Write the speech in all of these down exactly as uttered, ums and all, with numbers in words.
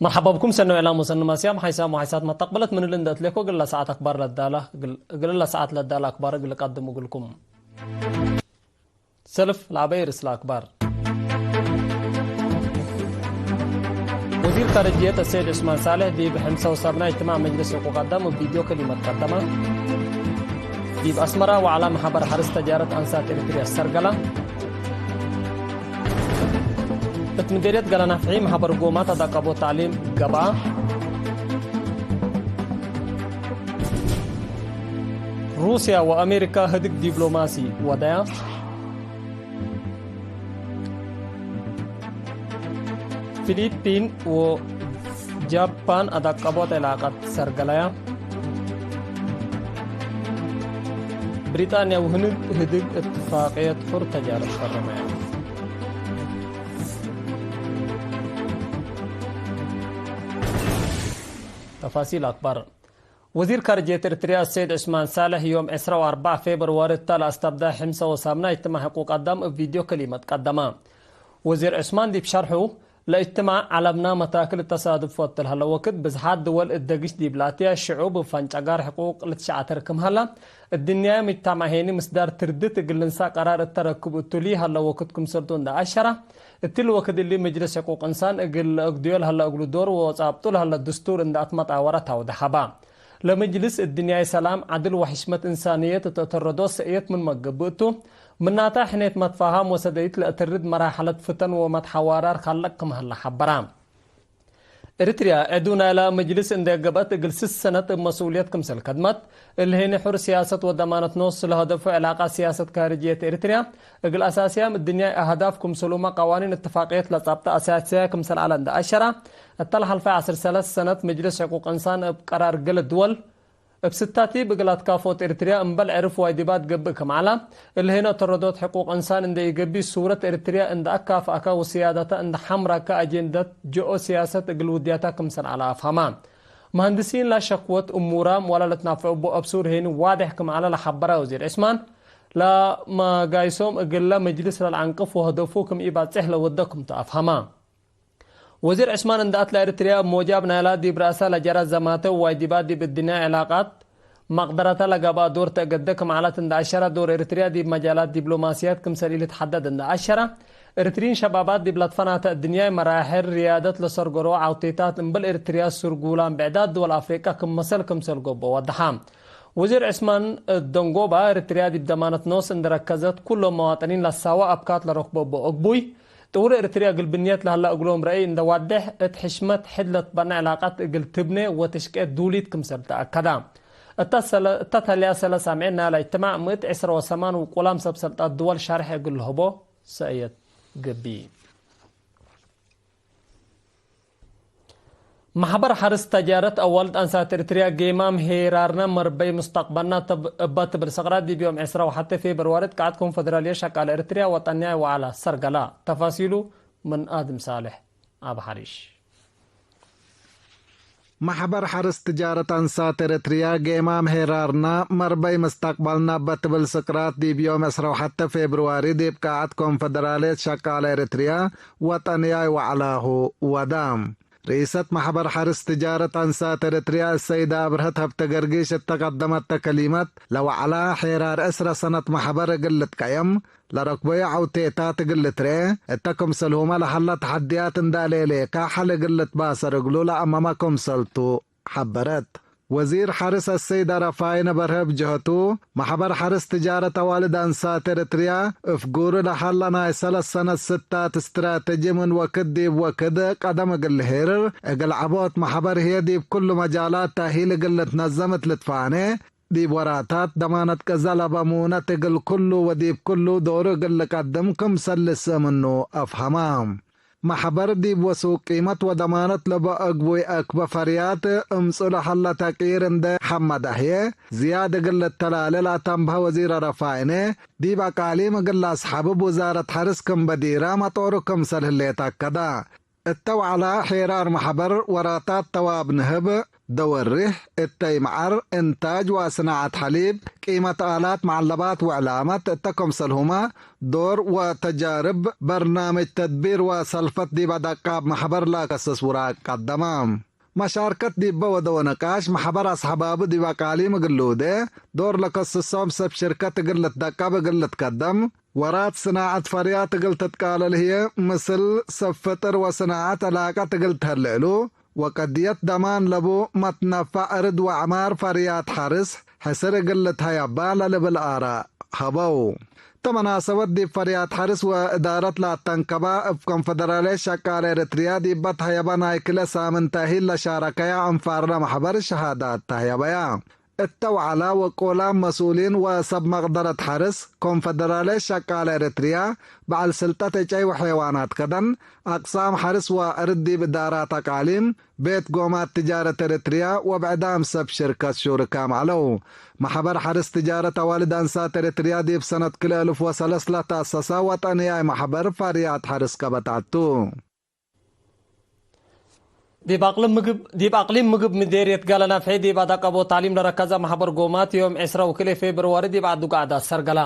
መርሐባ ብኩም ሰኒ ወዕላም ወሰኒ ማስያም ሓይሳም ወሓይሳት መተቅበለት ምን እሊ እንደ እትሌኮ እግል ለሰዓት አክባር ለዳላ፣ እግል፣ እግል ለሰዓት ለዳላ አክባር እግል ቀድም እግልኩም። ሰልፍ ለአበይ ርእስ ለአክባር። ወዚር ካርጅየት አሰይድ ዑስማን ሳልሕ ዲብ ሕምሰ ወሳብናይ እጅትማዕ መጅልስ ሕቁቅ አዳም እብ ቪድዮ ከሊመት ቀደመ። ዲብ አስመራ ወዐላ መሐበር ሐርስ ተጃረት አንሳት ኤሪትርያ ሰርገላ። እት ምዴርየት ገላ ናፍሒ መሐበር ጎማት አዳቀቦ ተዕሊም ገብአ። ሩስያ ወአሜሪካ ህድግ ዲፕሎማሲ ወደያ። ፊሊፒን ወጃፓን አዳቀቦት ዕላቀት ሰርገለያ። ብሪጣንያ ወህንድ ህድግ እትፋቅየት ሑር ተጃረት ፈረመያ። ተፋሲል አክባር። ወዚር ካርጅየት ኤሪትርያ አሰይድ ዑስማን ሳልሕ ዮም ዕስራ ወአርበዕ ፌብርዋሪ እተ ለአስተብደ ሕምሰ ወሳምናይ እጅትማዕ ሕቁቅ አዳም እብ ቪድዮ ከሊመት ቀደመ። ወዚር ዑስማን ዲብ ሸርሑ፣ ለእጅትማዕ ዐለምና መታክል እተሳድፎ እት ለሀለ ወክድ፣ ብዝሓት ድወል እት ደግሽ ዲብ ላትያ ሽዑብ እብ ፈንጨጋር ሕቁቅ ልትሸዐተር ክም ሀላ፣ እድንያይ ምጅተማዕ ሄኒ ምስዳር ትርድት እግል ልንሳእ ቀራር እተ ረክብ እቱ ሊሀለ ወክድ ክምሰልቱ እንደ አሸራ፣ እትሊ ወክድ እሊ መጅልስ ሕቁቅ እንሳን እግል ለአግድዮ ለሀለ እግሉ ዶር ወጻብጡ ለሀለ ድስቱር እንደ አትመጣወረ ታውደ ሀባ። ለመጅልስ እድንያይ ሰላም፣ ዐድል ወሕሽመት እንሳንየት እት አተረዶ ሰእየት ምንመ ገብእ ቱ። ምናተ ሕኔት መትፋሃም ወሰደይት ለአተርድ መራሐለት ፍተን ወመትሐዋራር ካልቅ ክም ሀለ ሐበራ። ኤሪትርያ ዕዱ ናይላ መጅልስ እንዴ ገብአት እግል ስስ ሰነት እብ መስኡልየት ክምሰል ከድመት፣ እሊ ሄኒ ሑር ሲያሰት ወደማነት ኖስ ለሀደፉ ዕላቃት ሲያሰት ካርጅየት ኤሪትርያ እግል አሳስያም እድንያይ አህዳፍ ክምሰሉመ ቀዋኒን እትፋቅየት ለጻብጠ አሳስያይ ክምሰል ዐለ እንደ አሸራ፣ እተ ለሐልፈ ዐስር ሰለስ ሰነት መጅልስ ሕቁቅ እንሳን እብ ቀራር ገለ ድወል እብ ስታቲብ እግል አትካፎት ኤሪትርያ እምበል ዕርፍ ዋጅባት ገብእ ክም ዐላ፣ እሊ ሄነ ተረዶት ሕቁቅ እንሳን እንዴ ኢገብእ ሱረት ኤሪትርያ እንደ አካፍአከ ወስያደተ እንደ ሐምራከ አጄንደት ጀኦ ሲያሰት እግል ውድያታ ክምሰል ዐለ አፍሀማ። መሀንድሲን ላሸክወት እሙራም ወላ ለትናፈዑ እቡ አብሱር ሄኒ ዋዴሕ ክም ዐለ ለሐበረ ወዚር ዑስማን፣ ለመጋይሶም እግለ መጅልስ ለልአንቅፍ ወሀደፉ ክም ኢባጽሕ ለወደ ክምቱ አፍሀማ። ወዚር ዑስማን እንደ አትለ፣ ኤሪትርያ ሞጃብ ናይላ ዲብ ረአሳ ለጀረ ዘማተ ወዋጅባት ዲብ እድንያይ ዕላቃት መቅደረተ ለገብአ ዶር ተአገደ ክም ዐለት እንደ አሸረ፣ ዶር ኤሪትርያ ዲብ መጃላት ዲፕሎማስያት ክምሰል ኢልትሐደድ እንደ አሸረ፣ ኤሪትሪን ሸባባት ዲብ ለትፈናተ እድንያይ መራሕል ርያደት ለሰርገሮ ዐውቴታት እምበል ኤሪትርያ ሱርጉላን ብዕዳት ድወል አፍሪቀ ክም መሰል ክምሰል ገብኦ ወደሐ። ወዚር ዑስማን እት ደንጎባ፣ ኤሪትርያ ዲብ ደማነት ኖስ እንደ ረከዘት፣ ኩሎም መዋጥኒን ለሳወ አብካት ለረክቦ እቡ እግቡይ፣ ጥውር ኤሪትርያ እግል ብንየት ለሀለ እግሎም ረአይ እንደ ዋዴሕ፣ እት ሕሽመት ሕድ ለትበነ ዕላቀት እግል ትብኔ ወትሽቄ ዱሊት ክምሰል ተአከደ። እተ ሰለ-፣ እተ ተልያ ሰለስ አምዕል ናይላ እጅትማዕ ምእት ዕስረ ወሰማን ውቁላም ሰብ ሰልጣት ድወል ሸርሕ እግል ለህቦ ሰእየት ገብእ። መሕበር ሐርስ ተጃረት አዋልድ አንሳት ኤሪትርያ፣ ጌማም ሄራርነ መርበይ ሙስተቅበልና ተብ-፣ እባ ትብል ሰቅራት ዲብ ዮም ዕስራ ወሐቴ ፌብርዋሪ እት ቃዐት ኮንፈደራልየት ሸቃለ ኤሪትርያ ወጠንያይ ወዐላ ሰርገላ። ተፋሲሉ ምን አድም ሳልሕ አብ ሐሪሽ። መሕበር ሐርስ ትጃረት አንሳት ኤሪትርያ፣ ጌማም ሄራርና መርበይ ሙስተቅበልና እባ ትብል ስቅራት ዲብ ዮም ዕስራ ወሐቴ ፌብርዋሪ ዲብ ቃዐት ኮንፈደራልየት ሸቃለ ኤሪትርያ ወጠንያይ ወዐላሁ ወዳም። ርኢሰት መሕበር ሐርስ ትጃረት አንሳት ኤሪትርያ አሰይደ አብርሀት ሀብተገርጊሽ እተ ቀደመተ ከሊመት፣ ለወዐላ ሔራር ዕስረ ሰነት መሕበር እግል ልትቀየም ለረክበዩ ዐውቴታት እግል ልትርኤ፣ እተ ክምሰልሁመ ለሀላ ተሐድያት እንዳ ሌሌከ ሐል እግል ልትባሰር እግሉ ለአመመ ክምሰልቱ ሐበረት። ወዚር ሐርስ አሰይድ አረፋይነ በርሀ እብ ጀህቱ፣ መሕበር ሐርስ ትጃረት አዋልድ አንሳት ኤሪትርያ፣ እፍጉሩ ለሀለ ናይ ሰለስ ሰነት ስታት እስትራተጂ ምን ወክድ ዲብ ወክድ ቀደም እግል ልሄርር፣ እግል ዐቦት መሕበር ህዬ ዲብ ኩሉ መጃላት ተእሂል እግል ልትነዘም እት ልትፋኔ፣ ዲብ ወራታት ደማነት ቅዘ ለበ ሙነት እግል ኩሉ ወዲብ ኩሉ ዶሩ እግል ልቀድም ክምሰል ልስእ ምኑ አፍሀመ። መሕበር ዲብ ወሱቅ ቂመት ወደማነት ለበ እግቡይ አክበ ፈርያት እምጹ ለሀለ ተቅይር እንዴ ሐመደ ህዬ፣ ዝያድ እግል ልተላሌ ለአተንበሀ ወዚር አረፋይነ፣ ዲብ አቃሊም እግል ለአስሐብብ ውዛረት ሐርስ ክም በዲራ መጦሩ ክምሰል ህሌት አከደ። እተ ወዐላ ሔራር መሕበር ወራታት ተዋብ ንህብ፣ ደወሪሕ፣ እተይ መዓር፣ እንታጅ ወስናዐት ሐሊብ፣ ቂመት አላት መዐለባት ወዕላመት እተ ክምሰልሁመ ዶር ወተጃርብ በርናምጅ ተድቢር ወሰልፈት ዲብ አደቃብ መሕበር ለከስስ ውራቅ ቀደመ። መሻርከት ዲበ ወደወ ንቃሽ፣ መሕበር አስሐባቡ ዲብ አቃሊም እግል ልውዴ ዶር ለከስሶም ሰብ ሽርከት እግል ልትደቀብ እግል ልትከደም፣ ወራት ስናዐት ፈርያት እግል ትትቃለል ህዬ፣ ምስል ሰብ ፍጥር ወስናዐት ዕላቀት እግል ተህሌ እሉ፣ ወቀድየት ደማን ለቡ መትነፈዕ እርድ ወዐማር ፈርያት ሐርስ ሕስር እግል ልትሀየባ ለልብል አራእ ሀበው። እተ መናሰበት ዲብ ፈርያት ሐርስ ወእዳረት ለአተንከባ እብ ኮንፈደራልየት ሸቃለ ኤረትርያ ዲበ ተህየበ ናይ ክልኤ ሳምን ተእሂል ለሻረከየ አንፋርለ መሕበር ሸሃዳት ተህየበያ። እተ ወዐላ ወቆላም መስኡሊን ወሰብ መቅደረት ሐርስ ኮንፈደራልየት ሸቃለ ኤረትርያ፣ በዐል ስልጠት ዕጨይ ወሐይዋናት ከደን፣ አቅሳም ሐርስ ወእርድ ዲብ እዳራት አቃሊም፣ ቤት ጎማት ትጃረት ኤረትርያ ወብዕዳም ሰብ ሽርከት ሹርካም ዐለው። መሕበር ሐርስ ትጃረት አዋልድ አንሳት ኤረትርያ ዲብ ሰነት ክልኤ እልፍ ወሰለስ ለተአሰሰ ወጠንያይ መሕበር ፈርያት ሐርስ ከበታት ቱ። ዲብ አቅልም ምግብ፣ ዲብ አቅሊም ምግብ ምዴርየት ገለ ነፍሒ ዲብ አደቀቦ ታሊም ለረከዘ መሕበር ጎማት ዮም ዕስራ ወክልኤ ፌብርዋሪ ዲብ ዐዱ ገዓዳት ሰርገላ።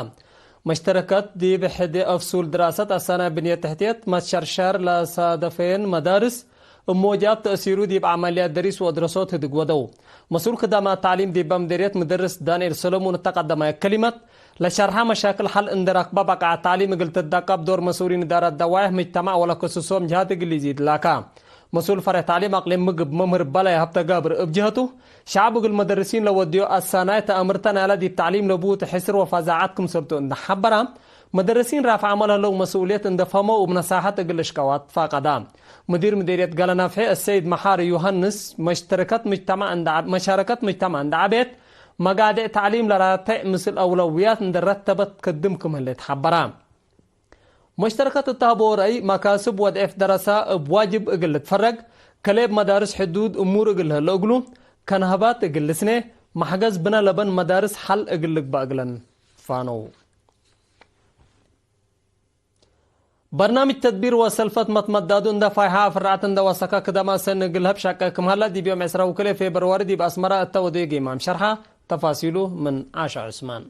መሽተረከት ዲብ ሕድ አፍሱል ድራሰት አሰናይ ብንየት ተሕትየት መትሸርሸር ለሳደፈየን መዳርስ እብ ሞጃብ ተእሲሩ ዲብ ዐመልያት ደሪስ ወአድረሶት ህድግ ወደው። መስኡል ክዳማት ታሊም ዲበ ምዴርየት ምደርስ ዳንኤል ሰለሙን እተ ቀደማይ ከሊመት፣ ለሸርሐ መሻክል ሐል እንዴ ረክበ በቃዕ ታሊም እግል ትደቀብ ዶር መስኡሊን እዳረት ደዋይሕ ምጅተማዕ ወለክስሶም ጅሃት እግል ኢዚድ ላካ። መስኡል ፈሬዕ ታሊም አቅሊም ምግብ መምህር በላይ ሀብተጋብር እብ ጅሀቱ፣ ሸዐብ እግል መደርሲን ለወድዮ አሳናይ ተአምርተ ናይለ ዲብ ታዕሊም ለቡት ሕስር ወፈዛዐት ክምሰልቱ እንዴ ሐበራ፣ መደርሲን ራፍዐመ ለህለው መስኡልየት እንዴ ፈመው እብ ነሳሐት እግል እሽቀዋት ፋቀዳ። ምዲር ምዴርየት ገለ ነፍሒ አሰይድ መሓሪ ዮሐንስ፣ መሽተረከት ምጅተማዕ እንዴ ዐብ-፣ መሻረከት ምጅተማዕ እንዴ ዐቤት፣ መጋድዕ ተዕሊም ለራቴዕ ምስል አውለውያት እንዴ ረተበት ከድም ክም ህሌት ሐበራ። መሽተረከት እተ ሀበው ረአይ፣ መካስብ ወድዕፍ ደረሳ እብ ዋጅብ እግል ልትፈረግ፣ ከሌብ መዳርስ ሕዱድ እሙር እግል ለህለ እግሉ፣ ከነህባት እግል ልስኔ፣ መሕገዝ ብነ ለበን መዳርስ ሐል እግል ልግበእ እግለን ፋነው። በርናምጅ ተድቢር ወሰልፈት መትመዳዱ እንደ ፋይሐ አፍራዕት እንደ ወሰከ ክደማ ሰኒ እግል ለሀብ ሸቄ ክም ሀለ ዲብ ዮም ዕስራ ወክልኤ ፌብርዋሪ ዲብ አስመረ እተ ወዴ ጌማም ሸርሐ። ተፋሲሉ ምን ዓሻ ዑስማን።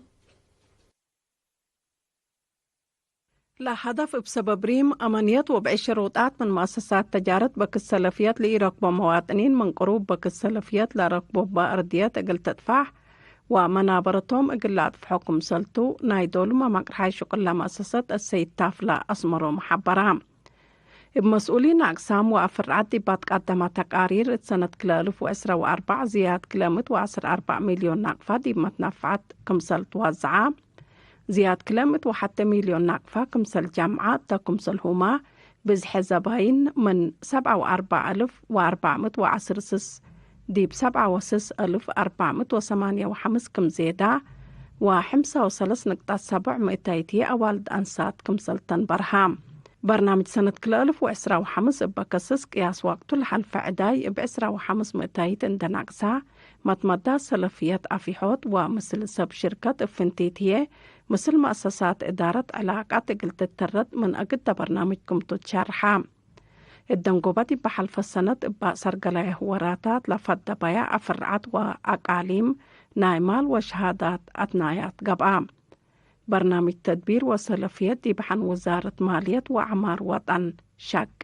ለሀደፍ እብ ሰበብ ሪም አመንየት ወብዕሽ ሽሩጣት ምን መአሰሳት ተጃረት በክስ ሰለፍየት ለኢረክቦ መዋጥኒን ምን ቅሩብ በክስ ሰለፍየት ለረክቦ እበ አርድየት እግል ትጥፋሕ ወመናበረቶም እግል ለአጥፍሖ ክምሰልቱ፣ ናይ ዶሉመ መቅርሓይ ሽቁል ለመአሰሰት አሰይድ ታፍላ አስመሮም ሐበራ። እብ መስኡሊን አቅሳም ወአፍርዓት ዲብ አትቀደመ ተቃሪር፣ እት ሰነት ክልኤ እልፍ ወዕስራ ወአርበዕ ዝያድ ክልኤ ምእት ወዐስር አርበዕ ሚልዮን ናቅፋ ዲብ መትነፈዐት ክምሰል ትወዘዐ፣ ዝያድ ክልኤ ምእት ወሐቴ ሚልዮን ናቅፋ ክምሰል ጀምዐ እተ ክምሰልሁመ፣ ብዝሐ ዘባይን ምን ሰብዓ ወአርበዕ እልፍ ወአርበዕ ምእት ወዐስር ስስ ዲብ ሰብዓ ወስስ እልፍ አርበዕ ምእት ወሰማንየ ወሐምስ ክም ዜዳ፣ ወሐምሳ ወሰለስ ንቅጣት ሰብዕ ምእታይት ህዬ አዋልድ አንሳት ክምሰል ተንበርሃ። በርናምጅ ሰነት ክልኤ እልፍ ወዕስራ ወሐምስ እበ ከስስ ቅያስ ወቅቱ ለሐልፈ ዕዳይ እብ ዕስራ ወሐምስ ምእታይት እንዴ ናቅሳ፣ መትመዳት ሰለፍየት አፊሖት ወምስል ሰብ ሽርከት እብ ፍንቲት ህዬ፣ ምስል መአሰሳት እዳረት ዕላቀት እግል ትተረጥ ምን አግደ በርናምጅ ክምቱ ትሸርሐ። እደንጎበ ዲብ ሐልፈ ሰነት እበ ሰርገላየ ወራታት ለፈደበያ አፍርዓት ወአቃሊም ናይ ማል ወሸሃዳት አትናያት ገብአ። በርናምጅ ተድቢር ወሰለፍየት ዲብ ሐን ውዛረት ማልየት ወዐማር ወጠን ሸቄ።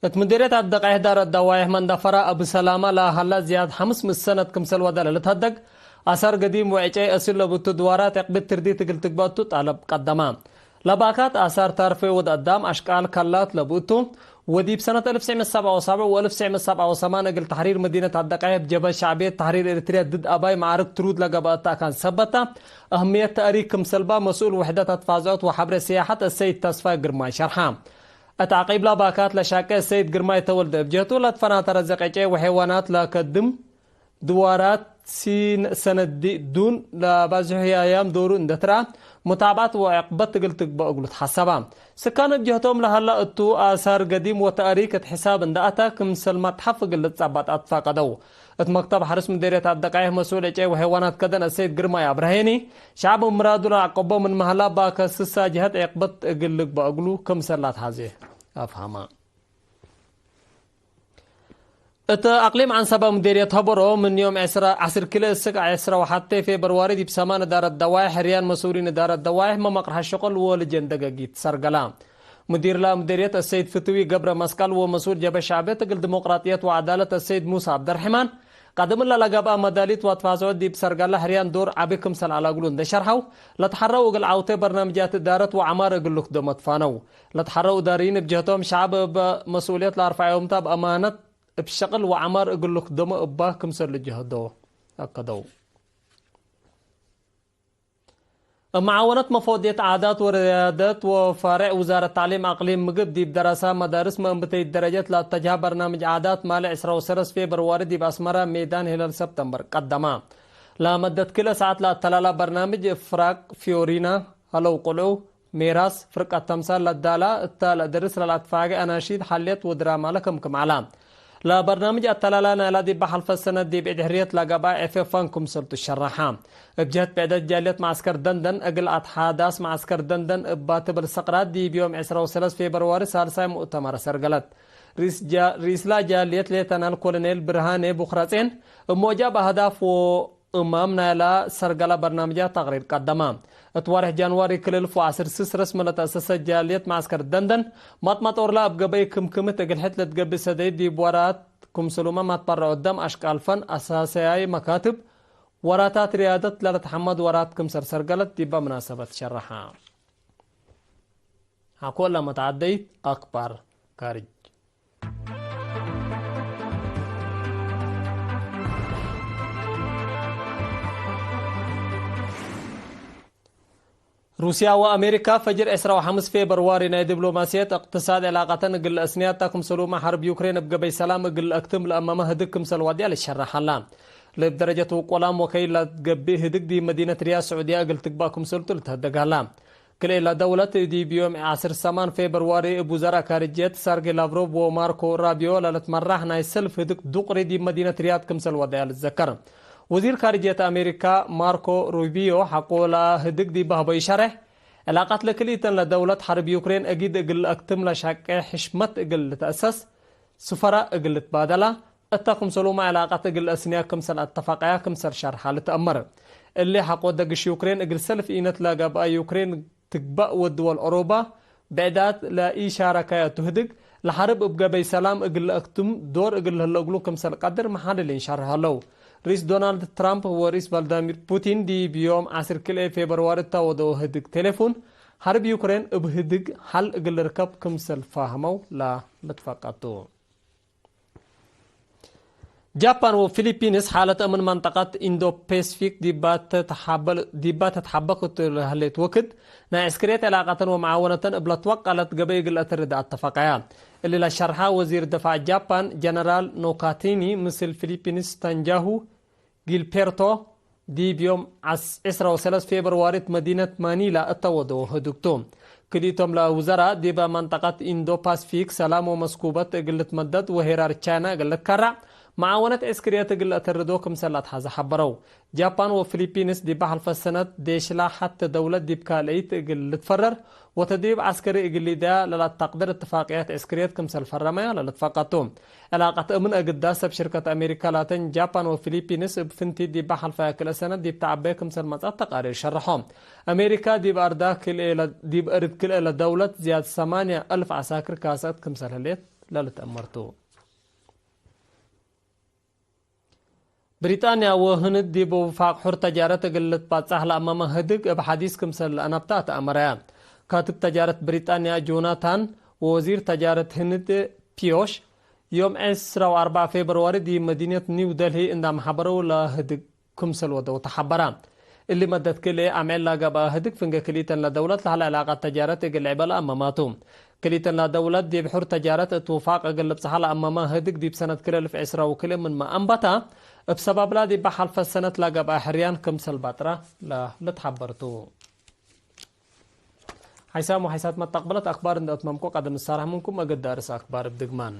እት ምዲርየት አደቀይሕ ዳር አዳዋይሕ መንደፈራ አቡ ሰላመ ለሀላ ዝያድ ሐምስ ምእት ሰነት ክምሰል ወደ ለልትሀደግ፣ አሳር ገዲም ወዕጨይ አስል ለቡ እቱ ድዋራት ዕቅብት ትርዲት እግል ትግበእ እቱ ጣለብ ቀደመ። ለባካት አሳር ታርፌ ወድ አዳም አሽቃል ከላት ለቡ እቱ፣ ወዲብ ሰነት አልፍ ትስዕ ምእት ሰብዓ ወሰብዕ ወአልፍ ትስዕ ምእት ሰብዓ ወሰማን እግል ተሕሪር መዲነት አደቀይሕ እብ ጀብሀት ሸዕብየት ተሕሪር ኤሪትርያ ድድ አባይ መዓርክ ትሩድ ለገብአት አካን ሰበት ተ፣ አህምየት ተእሪክ ክምሰልባ መስኡል ውሕደት አትፋዝዖት ወሐብሬ ስያሐት አሰይድ ተስፋይ ግርማይ ሸርሐ። እት ዐቂብ ለባካት ለሻቄ አሰይድ ግርማይ ተወልደ እብ ጀህቱ ለትፈናተ ረዘቅ ዕጨይ ወሐይዋናት ለከድም ድዋራት ሲን-፣ ሰነዲ ዱን ለባዝሑ ያያም ዶሩ እንደ ትረአ፣ ሙታብዐት ወዕቅበት እግል ትግበእ እግሉ ተሐሰባ። ስካን እብ ጀህቶም ለሀላ እቱ፣ አሳር ገዲም ወተእሪክ እት ሕሳብ እንደ አተ፣ ክምሰል መትሐፍ እግል ልትጸበጥ አትፋቀደው። እት መክተብ ሐርስ ምዴርየት አደቃይህ መስኡል ዕጨይ ወሐይዋናት ከደን አሰይድ ግርማይ አብረሄኒ፣ ሸዕብ ምራዱ ለአቀቦ ምን መሀላ፣ ባከስሳ ጀሀት ዕቅበት እግል ልግበእ እግሉ ክምሰል ለአትሐዜ አፍሀማ። እት አቅሊም ዐንሰበ ምዴርየት ሀበሮ፣ ምን ዮም ዕስራ፣ ዐስር ክልኤ እስክ ዐስራ ወሐቴ ፌብርዋሪ፣ ዲብ ሰማን እዳረት ደዋይሕ፣ ሕርያን መስኡሊን እዳረት ደዋይሕ፣ መመቅርሐ ሸቅል ወልጀን ደገጊት ሰርገላ። ሙዲርላ ምዴርየት አሰይድ ፍትዊ ገብረ መስቀል ወመስኡል ጀብሀት ሸዕብየት እግል ዲሞቅራጥየት ወዐዳለት አሰይድ ሙሳ ዐብደርሕማን፣ ቀደም እለ ለገብአ መዳሊት ወአትፋስዖት ዲብ ሰርገላ ሕርያን ዶር ዐቢ ክምሰል ዐለ እግሉ እንዴ ሸርሐው፣ ለትሐረው እግል ዐውቴ በርናምጃት እዳረት ወዐማር እግል ልክደሞ ትፋነው። ለትሐረው እዳርይን እብ ጀህቶም፣ ሸዕብ እብ መስኡልየት ለአርፈዐዮምታ እብ አማነት እብ ሸቅል ወዐማር እግል ልክደሞ እባ ክምሰል ልጅሀዶ አከደው። እብ መዓወነት መፎድየት ዓዳት ወርያደት ወፋሬዕ ውዛረት ተዕሊም አቅሊም ምግብ፣ ዲብ ደረሳ መዳርስ መእንብተይት ደረጀት ለአተጅሃ በርናምጅ ዓዳት፣ ማሌ ዕስራ ወሰለስ ፌብርዋሪ ዲብ አስመረ ሜዳን ሂላል ሰብተምበር ቀደማ። ለመደት ክልኤ ሰዓት ለአተላላ በርናምጅ፣ ፍራቅ ፊዮሪና ሀለው ቁልዑ፣ ሜራስ፣ ፍርቀት ተምሳል ለዳላ እተ ለእድርስ ለለአትፋጌ አናሺድ፣ ሐልየት ወድራማ ለክምክም ዐላ። ለበርናምጅ አተላላ ናይላ ዲበ ሐልፈ ሰነት ዲብ ዕድ ሕርየት ለገብአ ኤፌፋን ክምሰልቱ ሸረሐ። እብ ጀህት ብዕደት ጃልየት መዐስከር ደንደን እግል አትሓዳስ መዐስከር ደንደን እባ ትብል ሰቅራት ዲብ ዮም ዕስራ ወሰለስ ፌብርዋሪ ሳልሳይ ሙእተመረ ሰርገለት። ርኢስ ጃ-፣ ርኢስላ ጃልየት ሌተናል ኮሎኔል ብርሃኔ ቡክረጼን እብ ሞጃብ አህዳፍ ወ እማም ናይላ ሰርገላ በርናምጃት ተቅሪር ቀደማ። እት ወሬሕ ጃንዋሪ ክልኤ አልፍ ወዐስር ስስ ረስመ ለተአሰሰ ጃልየት መዐስከር ደንደን፣ ማጥማጦርላ እብ ገበይ ክምክምት እግል ሕድ ለትገብእ ሰደይት ዲብ ወራት ክምሰሉመ ማትበረዖ ደም አሽቃል ፈን አሳሰያይ መካትብ ወራታት ርያደት ለልትሐመድ ወራት ክምሰል ሰርገለት ዲበ ምናሰበት ሸረሐ። ሐቆለ መትዓደይት አክባር ካርጅ። ሩስያ ወአሜሪካ ፈጅር ዕስራ ወሐምስ ፌብርዋሪ ናይ ዲብሎማስየት እቅትሳድ ዕላቀተን እግል ለአስንያታ ክምሰሉመ ሐርብ ዩክሬን እብ ገበይ ሰላም እግል ለአክትም ለአመመ ህድግ ክምሰል ዋድያ ልሸረሕ ሀላ። ለእብ ደረጀት ውቆላም ወከይል ለትገብእ ህድግ ዲብ መዲነት ሪያድ ስዑድያ እግል ትግባእ ክምሰልቱ ልትሀደግ ሀላ። ክልኤ ለደውለት ዲብ ዮም ዐስር ሰማን ፌብርዋሪ እብ ውዘራእ ካርጅየት ሰርጌ ላቭሮቭ ወማርኮ ራቢዮ ለልትመራሕ ናይ ሰልፍ ህድግ ዱቅሪ ዲብ መዲነት ሪያድ ክምሰል ወደያ ልትዘከር። ወዚር ካርጅየት አሜሪካ ማርኮ ሩቢዮ ሐቆ ለህድግ ዲብ ሀበዩ ሸሬሕ፣ ዕላቀት ለክልኢተን ለደውለት ሐርብ ዩክሬን አጊድ እግል ለአክትም ለሻቄ ሕሽመት እግል ልትአሰስ፣ ስፈራ እግል ልትባደላ፣ እተ ክምሰሉመ ዕላቀት እግል ለአስንያ ክምሰል አተፋቀያ ክምሰል ሸርሐ ልትአመር። እሊ ሐቆ ደግሽ ዩክሬን እግል ሰልፍ ኢነት ለገብአ ዩክሬን ትግባእ ወድወል ኦሮባ ብዕዳት ለኢሻረከያ ቱ ህድግ፣ ለሐርብ እብ ገበይ ሰላም እግል ለአክትም ዶር እግል ለህለ እግሉ ክምሰል ቀድር መሓልሊን ሸርሕ ሀለው። ርኢስ ዶናልድ ትራምፕ ወርኢስ ቭላድሚር ፑቲን ዲብ ዮም ዐስር ክልኤ ፌብርዋሪ እተ ወደው ህድግ ቴሌፉን፣ ሐርብ ዩክሬን እብ ህድግ ሐል እግል ልርከብ ክምሰል ፋህመው ለልትፈቀቱ። ጃፓን ወፊሊፒንስ ሓለት እምን መንጠቀት ኢንዶ-ፔስፊክ ዲባ ተትሓበል-፣ ዲባ ተትሓበክ እቱ ለህሌት ወክድ፣ ናይ ዕስክርየት ዕላቀተን ወመዓወነተን እብ ለትወቀለት ገበይ እግል ለአትርድ አተፋቀያ። እሊ ለሸርሐ ወዚር ድፋዕ ጃፓን ጀነራል ኖካቲኒ፣ ምስል ፊሊፒንስ ተንጃሁ ጊልፔርቶ፣ ዲብ ዮም ዐስ-፣ ዕስራ ወሰለስ ፌብርዋሪ እት መዲነት ማኒላ እተ ወደው ህዱግቱ። ክልኢቶም ለውዘራእ፣ ዲበ መንጠቀት ኢንዶ-ፓስፊክ ሰላም ወመስኩበት እግል ልትመደድ ወሄራር ቻይና እግል ልትከረዕ፣ መዓወነት ዕስክርየት እግል ለአተርዶ ክምሰል ለአትሐዘ ሐበረው። ጃፓን ወፊሊፒንስ ዲበ ሐልፈ ሰነት ዴሽላ ሐቴ ደውለት ዲብ ካልአይት እግል ልትፈረር ወተድሪብ ዐስከሪ እግል ሊደያ ለለአተቅድር እትፋቅያት ዕስክርየት ክምሰል ፈረመያ ለልትፈቀቱ። ዕላቀት እምን አግዳስ እብ ሽርከት አሜሪካ ላተን ጃፓን ወፊሊፒንስ እብ ፍንቲት ዲብ ሐልፈያ ክልኤ ሰነት ዲብ ተዐበየ ክምሰል መጽአት ተቃሪር ሸርሖ። አሜሪካ ዲብ አርዳ ክልኤ ለ-፣ ዲብ እርድ ክልኤ ለደውለት ዝያድ ሰማንያ አልፍ ዐሳክር ካሰአት ክምሰል ህሌት ለልትአመርቱ። ብሪጣንያ ወህንድ ዲብ ውፋቅ ሑር ተጃረት እግል ልትባጻሕ ለአመመ ህድግ እብ ሐዲስ ክምሰል ለአነብታ ተአመረያ። ካትብ ተጃረት ብሪጣንያ ጆናታን ወወዚር ተጃረት ህንድ ፒዮሽ ዮም ዕስራ ወአርበዕ ፌብርዋሪ ዲብ መዲነት ኒው ደልሂ እንዳ አምሐበረው ለህድግ ክምሰል ወደው ተሐበራ። እሊ መደት ክልኤ አምዕል ለገብአ ህድግ ፍንጌ ክልኢተን ለደውለት ለሀለ ዕላቀት ተጃረት እግል ልዕበ ለአመማቱ። ክልኢተን ለደውለት ዲብ ሑር ተጃረት እት ውፋቅ እግል ልብጽሐ ለአመመ ህድግ ዲብ ሰነት ክልኤ እልፍ ዕስራ ወክልኤ ምንመ አንበተ፣ እብ ሰባብላ ዲበ ሐልፈ ሰነት ለገብአ ሕርያን ክምሰል ባጥረ ለልትሐበር ቱ። ሓይሳም ወሓይሳት መተቅብለት አክባር እንዴ አትመምኮ ቀደም ንሳረሕ ምንኩም፣ እግል ዳርስ አክባር እብ ድግማን።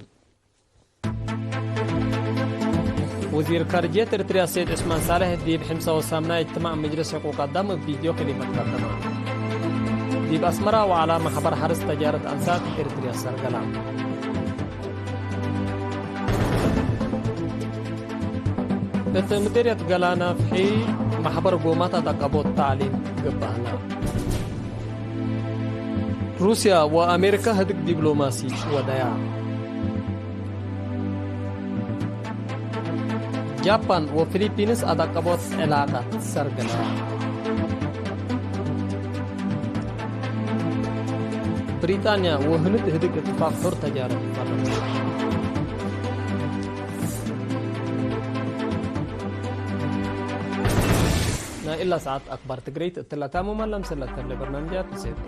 ወዚር ካርጅየት ኤረትርያ ሰይድ ዑስማን ሳልሕ ዲብ ሕምሳ ወሳምናይ እጅትማዕ መጅልስ ሕቁቅ አዳም እብ ቪድዮ ከሊመት ቀደመ። ዲብ አስመራ ወዐለ መሕበር ሐርስ ተጃረት አንሳት ኤረትርያ ሰርገላ። እት ምዴርየት ገላ ናፍሒ መሕበር ጎማት አዳቀቦት ተዕሊም ገብአነ። ሩስያ ወአሜሪካ ህድግ ዲብሎማሲ ወደያ። ጃፓን ወፊሊፒንስ አዳቀቦት ዕላቀት ሰርገላ። ብሪጣንያ ወህንድ ህድግ እትፋቅ ሑር ተጃረት ፈረመ። ናይ እላ ሰዓት አክባር ትግረይት እትለ ታሙመ ለምሰል ለተለ በርናምጃት ንሴት።